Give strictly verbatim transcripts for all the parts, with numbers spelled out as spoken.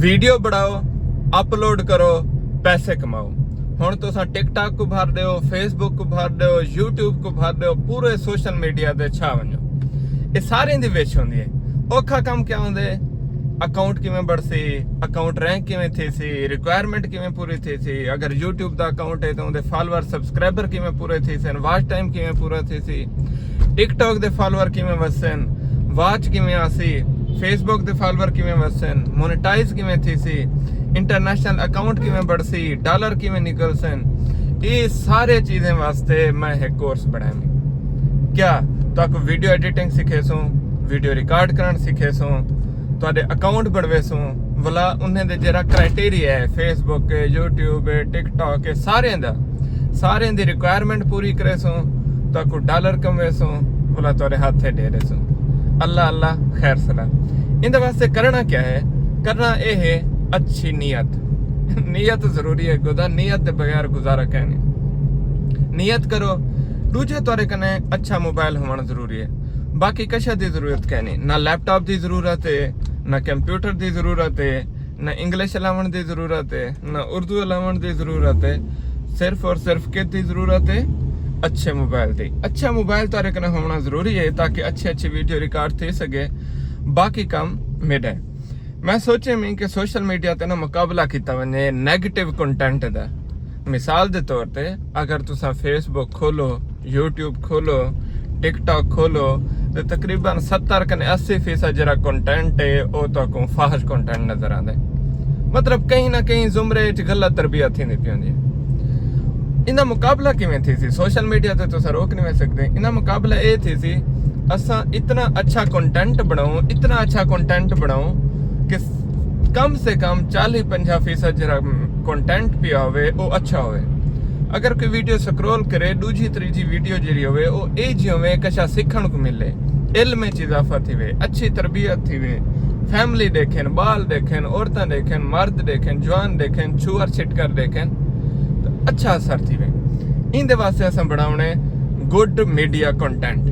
Video بݨاؤ، upload کرو، پیسے کماؤ۔ ہݨ تساں ٹک ٹاک کوں بھر ݙیو، فیس بک کوں بھر ݙیو، یوٹیوب کوں بھر ݙیو، پورے سوشل میڈیا تے چھا ونڄو۔ اے ساریں دی وش ہوندی ہے۔ اوکھا کم کیا ہوندے؟ اکاؤنٹ کیویں بݨسی، اکاؤنٹ رینک کیویں تھیسی، ریکوائرمنٹ کیویں پوری تھیسی؟ اگر یوٹیوب دا اکاؤنٹ ہے تاں اوندے فالوور، سبسکرائبر کیویں پورے تھیسن، واچ ٹائم کیویں پورا تھیسی، ٹک ٹاک دے فالوور کیویں ودھسن، واچ کیویں آسی، فیس بک دے فالوور کیویں ودھسن، مونیٹائز کیویں تھیسی، انٹرنیشنل اکاؤنٹ کیویں بݨسی، ڈالر کیویں نکلسن۔ اے سارے چیزیں واسطے میں ہک کورس بݨائے۔ کیا تہاکوں ویڈیو ایڈیٹنگ سکھیسوں، ویڈیو ریکارڈ کرݨ سکھیسوں، تہاݙے اکاؤنٹ بݨویسوں؟ ولا انہیں دے جیڑھا کرائٹیریا ہے، فیس بک ہے، یوٹیوب ہے، ٹک ٹاک ہے، سارے دا، سارے دی ریکوائرمنٹ پوری کریسوں، تہاکوں ڈالر کمویسوں، ولا تہاݙے ہتھ ہے ݙے ݙیسوں۔ اللہ اللہ خیر سلا۔ ایندے واسطے کرݨا کیا ہے؟ کرݨا اے ہے اچھی نیت۔ نیت ضروری ہے، گدا نیت دے بغیر گزارا کائنی۔ نیت کرو۔ ݙوجھے تہاݙے کنے اچھا موبائل ہووݨ ضروری ہے۔ باقی کشا دی ضرورت کائنی، نہ لیپ ٹاپ دی ضرورت ہے، نہ کمپیوٹر دی ضرورت ہے، نہ انگلش الاوݨ دی ضرورت ہے، نہ اردو الاوݨ دی ضرورت ہے۔ صرف اور صرف کس دی ضرورت ہے؟ اچھے موبائل دی۔ اچھا موبائل تہاݙے کنے ہووݨا ضروری ہے تاکہ اچھی اچھی ویڈیو ریکارڈ تھی سڳے، باقی کم میݙا ہے۔ میں سوچے میں کہ سوشل میڈیا تے نا مقابلہ کیتا ونڄے نیگیٹو کنٹینٹ دا۔ مثال دے طور تے، اگر تساں فیس بک کھولو، یوٹیوب کھولو، ٹک ٹاک کھولو، تے تقریباً ستر کنے اسی فیصد جیڑھا کنٹینٹ ہے، او تہاکوں فاحش کنٹینٹ نظر آندے۔ مطلب، کہیں نہ کہیں زمرے وچ غلط تربیت تھیندی پئی ہوندی ہے۔ انہاں مقابلہ کیویں تھیسی؟ سوشل میڈیا تے تساں روک نہیں سڳدے۔ انہاں مقابلہ اے تھیسی، اساں اتنا اچھا کنٹینٹ بݨاؤں، اتنا اچھا کنٹینٹ بݨاؤں کہ کم سے کم چالیہہ پنجاہ فیصد جیڑھا کنٹینٹ پیا ہووے، او اچھا ہووے۔ اگر کوئی ویڈیو سکرول کرے، ݙوجھی تریجھی ویڈیو جیڑھی ہووے، او اے جی ہووے، کشا سکھݨ کوں ملے، علم وچ اضافہ تھیوے، اچھی تربیت تھیوے، فیملی ݙیکھن، ٻال ݙیکھن، عورتاں ݙیکھن، مرد ݙیکھن، جوان ݙیکھن، چھوہر چھٹکر ݙیکھن، تاں اچھا اثر تھیوے۔ ایندے واسطے اساں بݨاوݨے گڈ میڈیا کنٹینٹ۔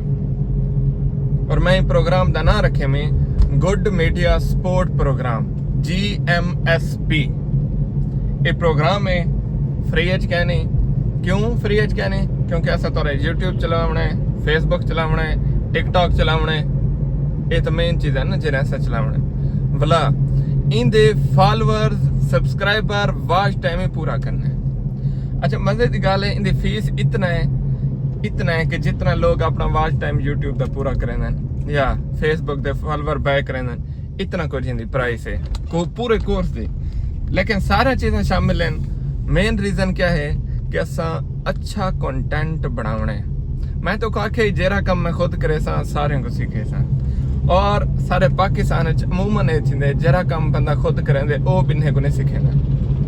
اور میں پروگرام دا ناں رکھے میں good media support program, G M S P. اے پروگرام ہے، فری اچ کائنی۔ کیوں فری اچ کائنی؟ کیونکہ اساں تہاݙے یوٹیوب چلاوݨا ہے، فیس بک چلاوݨا ہے، ٹک ٹاک چلاوݨا ہے۔ اے تاں مین چیز ہے نا، جیڑھے اساں چلاوݨا ہے۔ ولا ایندے فالوورز، سبسکرائبر، واچ ٹائم ہی پورا کرنا ہے۔ اچھا، مزے دی ڳالھ ہے، ایندی فیس اتنا ہے، اتنا ہے کہ جتنا لوگ اپݨا واچ ٹائم یوٹیوب دا پورا کریندن یا فیس بک دے فالوور بائے کریندن، اتنا کجھ ایندی پرائس ہے، کو پورے کورس دی۔ لیکن سارا چیزاں شامل ہیں۔ مین ریزن کیا ہے؟ کہ اساں اچھا کنٹینٹ بݨاوݨا ہے۔ میں تہاکوں آکھیا ہی، جیڑھا کم میں خود کریساں، سارے کوں سکھیساں۔ اور سارے پاکستان وچ عموماً اے تھیندے، جیڑھا کم بندہ خود کریندے، او ٻنہیں کوں نہیں سکھیندا۔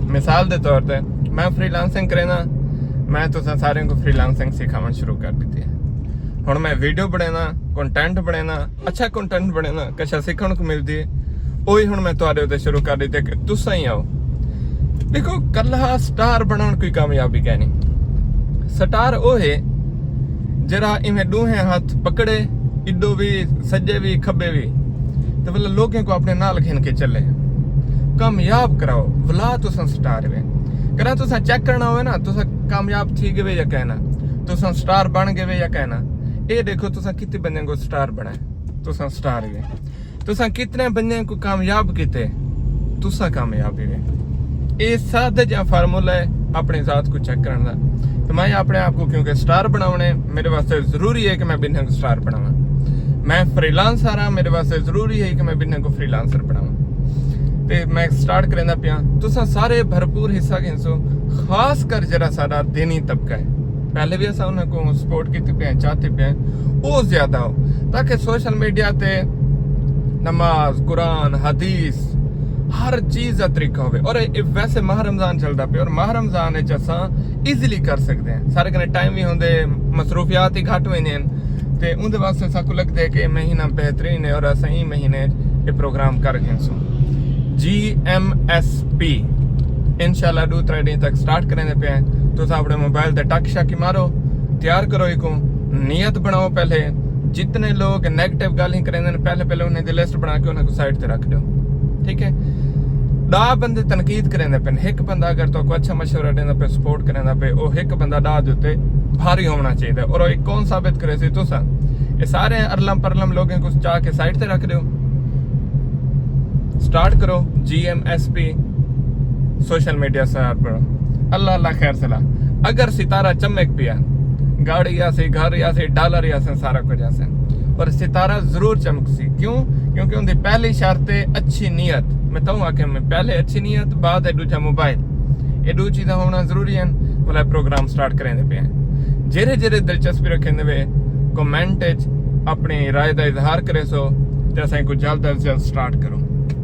مثال دے طور تے، میں فری لانسنگ کرینداں، میں تساں سارے کوں فری لانسنگ سکھاوݨ شروع کر ݙتی ہے۔ ہݨ میں ویڈیو بݨینداں، کنٹینٹ بݨینداں، اچھا کنٹینٹ بݨینداں، کشا سکھݨ کوں ملدی ہے۔ اوہی ہݨ میں تہاݙے اتے شروع کر ݙتے کہ تساں ہی آؤ۔ ݙیکھو، کلہا سٹار بݨݨ کوئی کامیابی کائنی۔ سٹار او ہے جیڑھا ایویں ݙوہیں ہتھ پکڑے، اݙو وی، سڄے وی، کھٻے وی، تے ولا لوکیں کوں اپݨے نال گھن کے چلے۔ کامیاب کراؤ، ولا تساں سٹار وے۔ کرا تساں چیک کرݨا ہووے نا، تساں کامیاب تھی ڳئے یا کائنا، تساں سٹار بݨ ڳئے یا کائنا۔ اے ݙیکھو، تساں کتنے بندیاں کوں سٹار بݨائے، تساں سٹار وے۔ تساں کتنے بندیاں کوں کامیاب کیتے؟ تساں کامیاب ہی وے۔ اے سادہ جیہا فارمولا ہے اپݨی ذات کوں چیک کرݨ دا۔ تے میں اپݨے آپ کوں کیونکہ سٹار بݨاوݨے، میݙے واسطے ضروری ہے کہ میں ٻنہیں کوں سٹار بݨاواں۔ میں فری لانسر ہاں، میݙے واسطے ضروری ہے کہ میں ٻنہیں کوں فری لانسر بݨاواں۔ تے میں سٹارٹ کریندا پیاں۔ تساں سارے بھرپور حصہ گھنسو، خاص کر جیڑھا ساݙا دینی طبقہ ہے۔ پہلے وی اساں انہاں کوں سپورٹ کیتی پئے ہیں، چاتی پئے ہیں، او زیادہ ہو، تاکہ سوشل میڈیا تے نماز، قرآن، حدیث، ہر چیز دا طریقہ ہووے۔ اور اے ویسے ماہ رمضان چلدا پئے، اور ماہ رمضان وچ اساں ایزیلی کر سڳدے ہیں، سارے کنے ٹائم وی ہوندے، مصروفیات ہی گھٹ ویندے ہیں، تے اوندے واسطے ساکوں لڳدے کہ مہینہ بہترین ہے اور اساں ایں مہینے اے پروگرام کر گھنسوں۔ جی ایم ایس پی انشاءاللہ ݙو ترے ݙینھ تک سٹارٹ کریندے پئے ہیں۔ تساں اپݨے موبائل تے ٹک شک ہی مارو، تیار کرو، ایکوں نیت بݨاؤ۔ پہلے جتنے لوگ نیگیٹو ڳالھیں کریندے نے، پہلے پہلے انہیں دی لسٹ بݨا کے انہیں کوں سائیڈ تے رکھ ݙیو، ٹھیک ہے؟ ݙاہ بندے تنقید کریندے پن، ہک بندہ اگر تہاکوں اچھا مشورہ ݙیندا پئے، سپورٹ کریندا پئے، او ہک بندہ ݙاہ دے اتے بھاری ہووݨا چاہیدا۔ اور او کون ثابت کریسی؟ تساں۔ اے سارے ارلم پرلم لوگیں کوں چا کے سائیڈ تے رکھ ݙیو۔ سٹارٹ کرو G M S P social media سر پر۔ اللہ اللہ خیر سلا۔ اگر ستارہ چمک پیا، گاڑی آسی، گھر آسی، ڈالر آسن، سارا کچھ آسن، پر ستارہ ضرور چمکسی۔ کیوں؟ کیونکہ ان دی پہلی شرط ہے اچھی نیت۔ میں تہوں آکھیا میں پہلے اچھی نیت، بعد ہے ݙوجھا موبائل۔ اے ݙو چیزاں ہووݨا ضروری ہن۔ ولا پروگرام سٹارٹ کریندے پئے ہیں۔ جیڑھے جیڑھے دلچسپی رکھیندے وے، کمنٹ وچ اپݨی رائے دا اظہار کریسو تے اساں کوں جلد از جلد سٹارٹ کروں۔